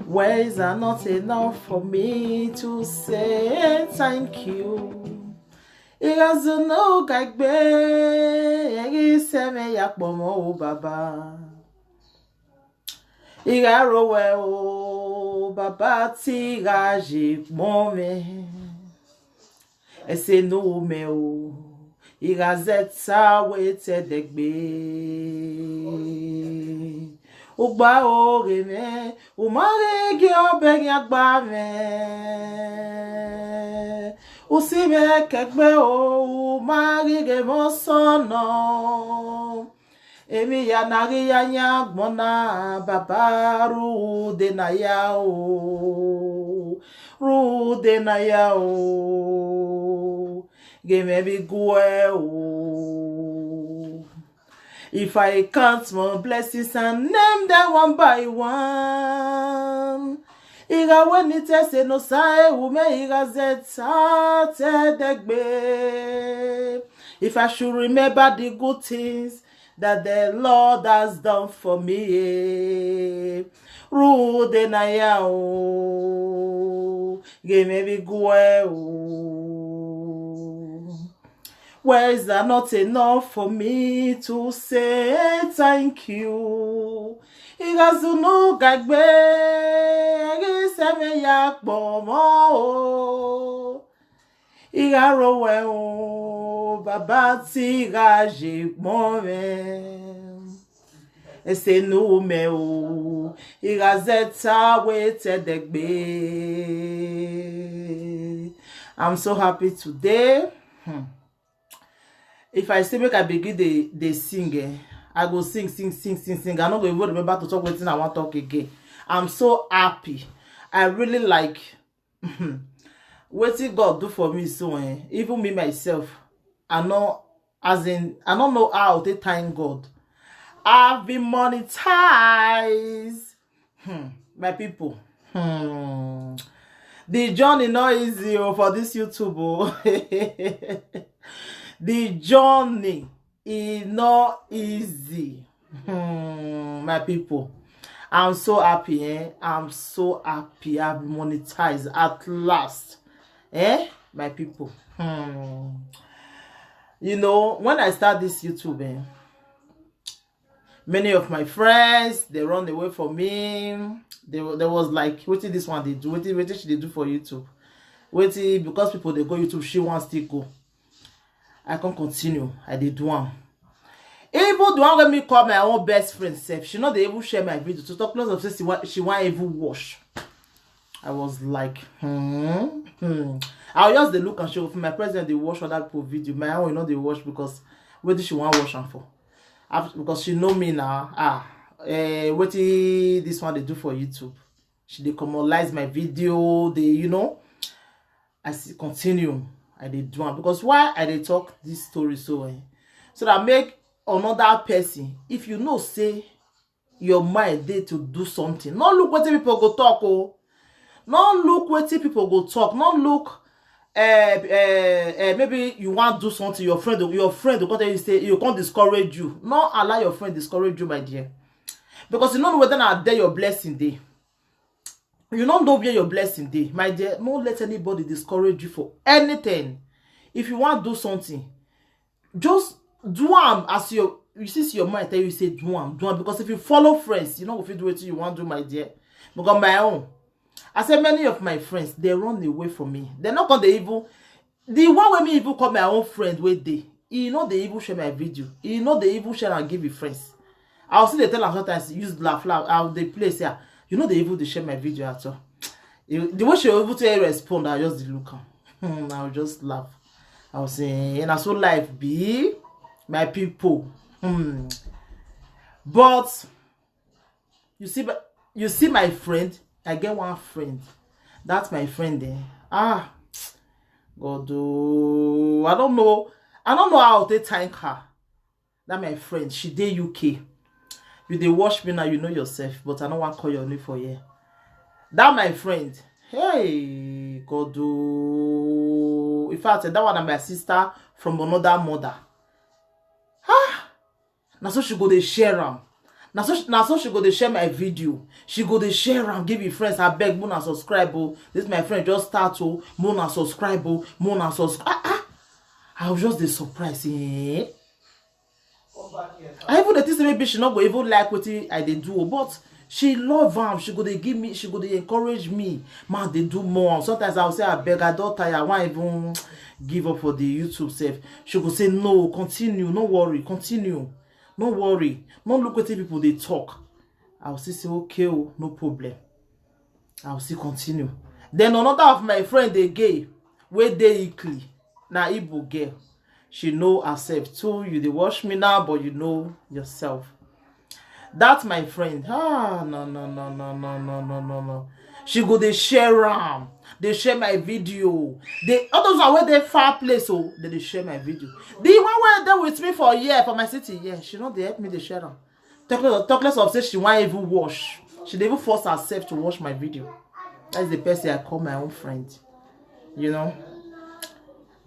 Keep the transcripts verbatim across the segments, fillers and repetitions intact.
Words are not enough for me to say thank you. Igazunu gagbe, egi seme yakpomo o baba. Igarowe o baba ti gaji kpome. Ese no me o. Igazeta wete degbe. Ugba oge me, umare ge obegi agba me. Usibe kegbe o, umare ge mosono. Emi ya nari ya nya gbona baba rude na ya o. Rude na ya o. Ge me bi gwe o. If I count my blessings and name them one by one, iga when it is no say ume iga zeta te degbe. If I should remember the good things that the Lord has done for me, eh, rude na ya o, ge me bi gwe o. Words are not enough for me to say thank you. Igazunu gagbe, egi seme yakpomo o. Igarowe o, baba ti gaji kpome. Ese no me o, igazeta wete degbe. I'm so happy today. Hmm. If I say make I begin dey dey sing, eh, I go sing, sing, sing, sing, sing. I no go even remember to talk wetin I wan talk again. I'm so happy. I really like wetin God do for me so, eh, even me myself, I no, as in, I no know how to thank God. I've been monetized. Hmm, my people. Hmm. The journey no easy o for this YouTube o. The journey e no easy. Hmm, my people. I'm so happy, eh? I'm so happy. I've been monetized at last. Eh? My people. Hmm. You know, when I start this YouTube, eh, many of my friends, they run away from me. They, there was like, wetin this one dey do? Wetin, wetin she dey do for YouTube? Wetin, because people dey go YouTube, she wan still go. I can't continue. I dey do am. Even the one wey me call my own best friend sef, she no dey even share my video. To talk less of say she wan, she wan even watch. I was like, hmm, hmm. I just dey look and show my president dey watch other people video. My own, you know, dey watch because wetin she wan watch am for? Af-, because she know me now. Ah, eh, wetin this one dey do for YouTube? She dey commonize my video. They, you know, I still continue. I dey do am because why I dey talk this story so, eh? So that make another person, if you know say your mind dey to do something, no look wetin people go talk o. No look wetin people go talk. No look, eh, eh, eh, maybe you wan do something, your friend, your friend go come tell you say, you come discourage you. No allow your friend discourage you, my dear, because you no know whether na there your blessing dey. You no know where your blessing dey, my dear. No let anybody discourage you for anything. If you wan do something, just do am as your, you see, see your mind tell you say do am, do am, because if you follow friends, you no go fit do wetin you wan do, my dear. Because my own, I say many of my friends, they run away from me. They no come dey even, the one wey me even call my own friend wey dey, he no dey even share my video. He no dey even share and give him friends. I will still dey tell am sometimes, use laugh, laugh. I will dey play say, "Ah, you no dey even dey share my video at all." You, the way she even take respond, I just dey look am. Hmm, I will just laugh. I will say, "And na so life be, my people." Hmm. But you see, but you see my friend. I get one friend. That's my friend, eh? Ah, God, oh, I don't know. I don't know how to thank her. That my friend, she dey U K. You dey watch me now, you know yourself, but I no wan call your name for here. That my friend, hey, God, oh. In fact, that one na my sister from another mother. Ah, na so she go dey share am. Na so, na so she go dey share my video. She go dey share am give her friends. "Abeg, make una subscribe o. This my friend just start o. Make una subscribe o. Make una subscribe." Ah, ah. I was just dey surprise. Eh? I even dey think say maybe she no go even like wetin I dey do o, but she love am. She go dey give me, she go dey encourage me. "Man, dey do more." Sometimes I will say, "Abeg, I don tire. I wan even give up for the YouTube sef." She go say, "No, continue. No worry, continue. No worry. No look wetin people dey talk." I will still say, "Okay o, no problem." I will still continue. Then another of my friend again, wey dey Italy, na Igbo girl. She know herself too. You dey watch me now, but you know yourself. That my friend, ah, no, no, no, no, no, no, no, no, no. She go dey share am, dey share my video. Dey, all those one wey dey far place, oh, they dey share my video. The one wey dey with me for here, for my city, yeah, she no dey help me dey share am. Talk less of, talk less of say she wan even watch. She dey even force herself to watch my video. That's the person I call my own friend. You know,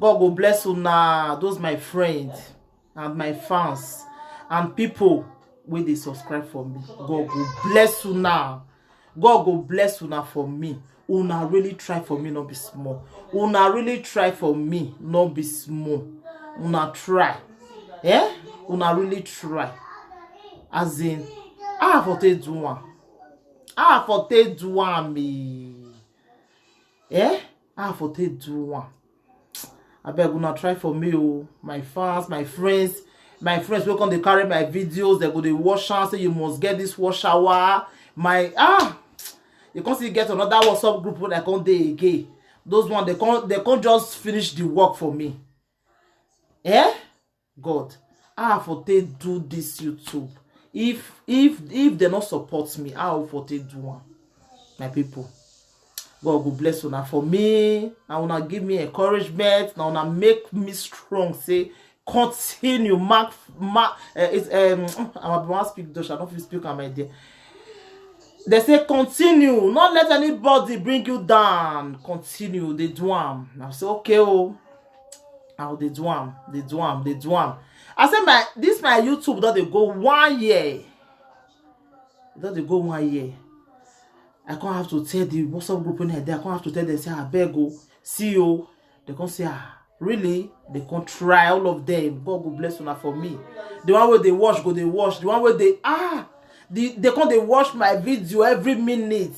God go bless una, those my friends and my fans and people wey dey subscribe for me. God go bless una. God go bless una for me. Una really try for me, no be small. Una really try for me, no be small. Una try. Eh? Una really try. As in, how I for take do am? How I for take do am, eh? Eh? How I for take do am? Abeg, una try for me o, my fans, my friends, my friends wey come dey carry my videos, they go dey watch am, say you must get this watch hour. My, ah, you come still get another WhatsApp group wey I come dey again. Those one, they come, they come just finish the work for me. Eh? God, how I for take do this YouTube? If, if, if they no support me, how I for take do am? My people, God go bless una for me. Na una give me encouragement. Na una make me strong. Say continue, mark, mark. Uh, it's, um, I'm about to speak Dutch. I don't feel speak am, my dear. They say continue. Not let anybody bring you down. Continue. They do am. I say, "Okay o." How they do am? They do am. They do am. I say, my, this my YouTube don dey go one year. Don dey go one year. I come have to tell the WhatsApp group wey I dey. I come have to tell them say, "Abeg o, see o." They come say, "Ah, really?" They come try, all of them. God go bless una for me. The one wey dey watch go dey watch. The one wey dey, ah, the, they come dey watch my video every minute,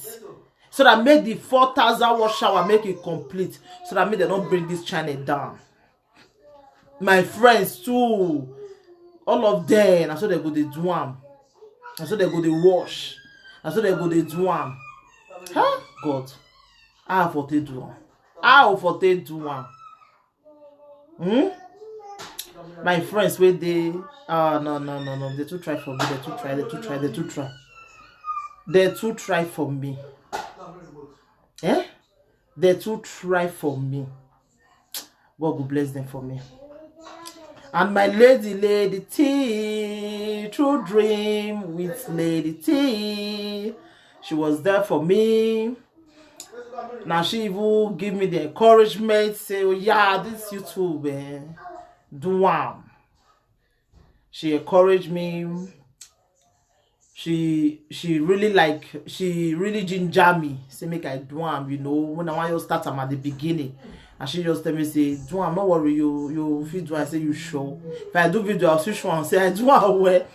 so that make the four thousand watch hour make it complete, so that make they don't bring this channel down. My friends too, all of them, na so they go dey do am. Na so they go dey watch. Na so they go dey do am. Huh? God, how I for take do am? How I for take do am? Hmm? My friends wey dey, ah, no, no, no, no. They too try for me. They too try. They too try. They too try. They too try for me. Eh? They too try for me. God go bless them for me. And my lady, Lady T, true dream with Lady T, she was there for me. Now she even give me the encouragement, say, "Oh yeah, this YouTube, eh, do am." She encouraged me. She, she really, like, she really ginger me, say make I do am, you know, when I want you start am at the beginning. And she just tell me, say, "Do am, no worry, you, you fit do am." I say, "You sure?" If I do video, I'll still show am, say, "I do am well."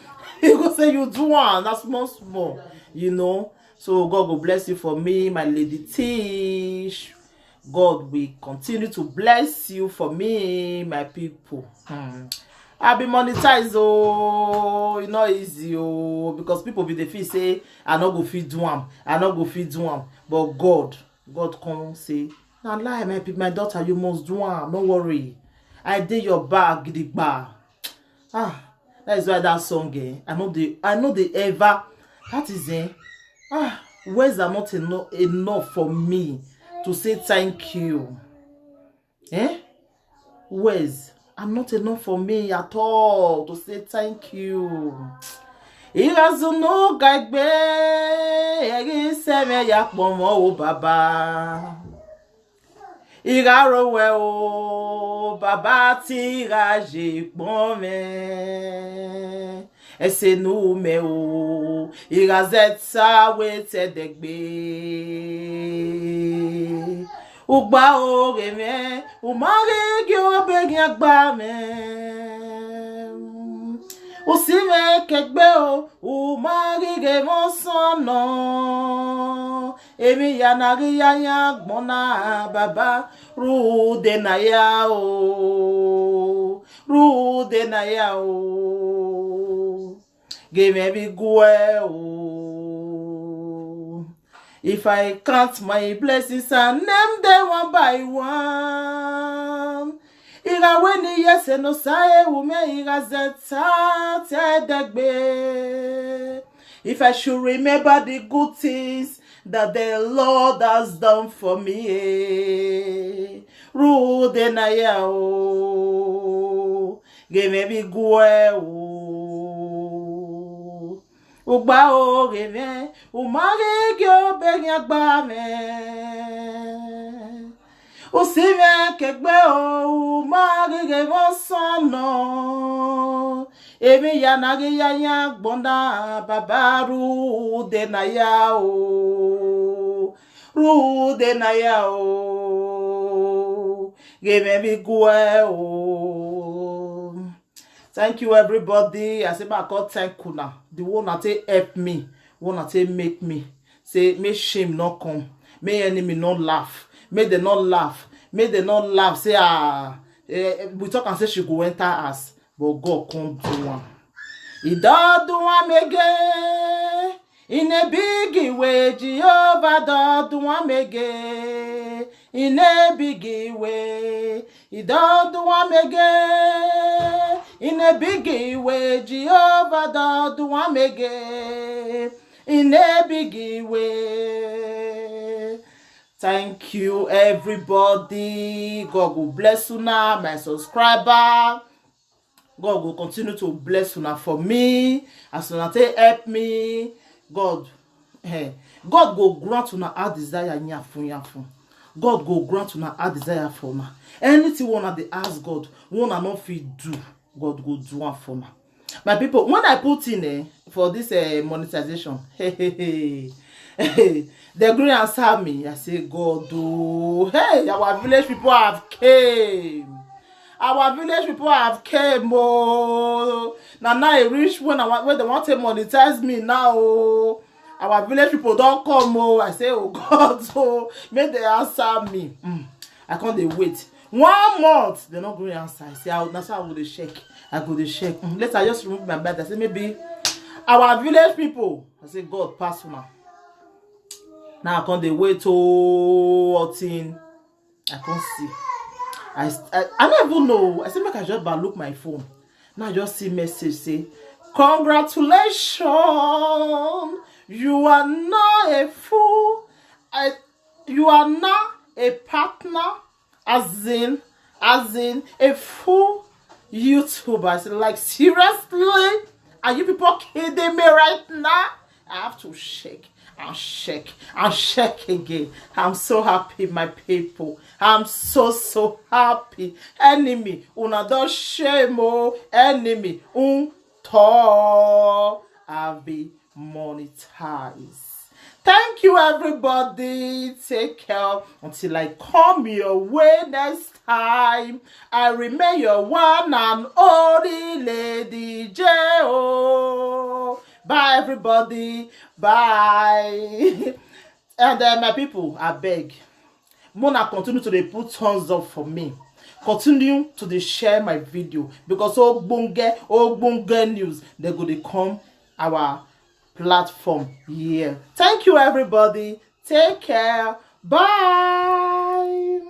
You go say, "You do am, na small, small," you know. So God go bless you for me, my lady Tish. God will continue to bless you for me, my people. Hmm. I be monetize, oh, e no easy, oh, because people be dey feel say I no go fit do am, I no go fit do am. But God, God come say, "Na lie, my people, my daughter, you must do am. No worry. I dey your back, gidigba." Ah, that is why that song, eh, I know they, I know they ever. That is, eh, ah, words are not eno-, enough for me to say thank you. Eh? Words are not enough for me at all to say thank you. Irazunu gaigbe, eri seme ya kpomo o baba. Irarowe o baba ti iraje kpome. Ese no me o, irazetsa wete degbe. Ugba o geme, umari gi obe gi agba me. Usime kegbe o, umari ge mo sono. Emi ya na ri ya ya gbona baba, rude na ya o, rude na ya o. Give me big well o. If I count my blessings and name them one by one, ira weni yese no sae ume ira zeta te degbe. If I should remember the good things that the Lord has done for me, eh, rude na ya o, give me big well o. Ugba o geme, umari gi obe gi agba me. Usime kegbe o, umari ge mo sono. Emi ya na ge ya ya gbonda baba, rude na ya o, rude na ya o. Give me big well o. Thank you, everybody. I say, my God, thank you now. The one that take help me, one that take make me. Say, make shame not come. Make enemy not laugh. Make they not laugh. Make they not laugh. Say, ah, eh, we talk and say she go enter us. But God come do one. He don't do one again. In a big way, Jehovah don't do one again. In a big way, he don't do one again. In a big way, Jehovah don't do one again. In a big way. Thank you, everybody. God will bless you now, my subscriber. God go continue to bless una for me as una take help me. God, eh, God go grant una heart desire yafun yafun. God go grant una heart desire for una. Anything una dey ask God, una no fit do, God go do am for una. My people, when I put in, eh, for this, eh, monetization, hey, hey, hey, hey, they gree answer me. I say, God, oh, hey, our village people have came. Our village people have came, oh. Now, now it reach when I want, when they want to monetize me now, oh. Our village people don't come, oh. I say, oh God, oh, make they answer me. Mm. I can't dey wait. One month, they not going answer. I say, I, that's how I go dey check. I go dey check. Mm. Later, I just remove my bed. I say, maybe our village people. I say, God, pass una. Now I can't dey wait, oh, thing. I can't see. I, I, I don't even know. I say, make I just ba look my phone. Now I just see message say, congratulations, you are now a full, I, you are now a partner, as in, as in a full YouTuber. I say, like, seriously? Are you people kidding me right now? I have to shake and shake and shake again. I'm so happy, my people. I'm so, so happy. Enemy, una don shame, oh. Enemy, un tall, I'll be monetized. Thank you, everybody. Take care until I come your way next time. I remain your one and only Lady J O. Bye, everybody. Bye. And, uh, my people, I beg, mona continue to dey put thumbs up for me. Continue to dey share my video, because ogbonge, ogbonge news, they go dey come our platform here. Thank you, everybody. Take care. Bye.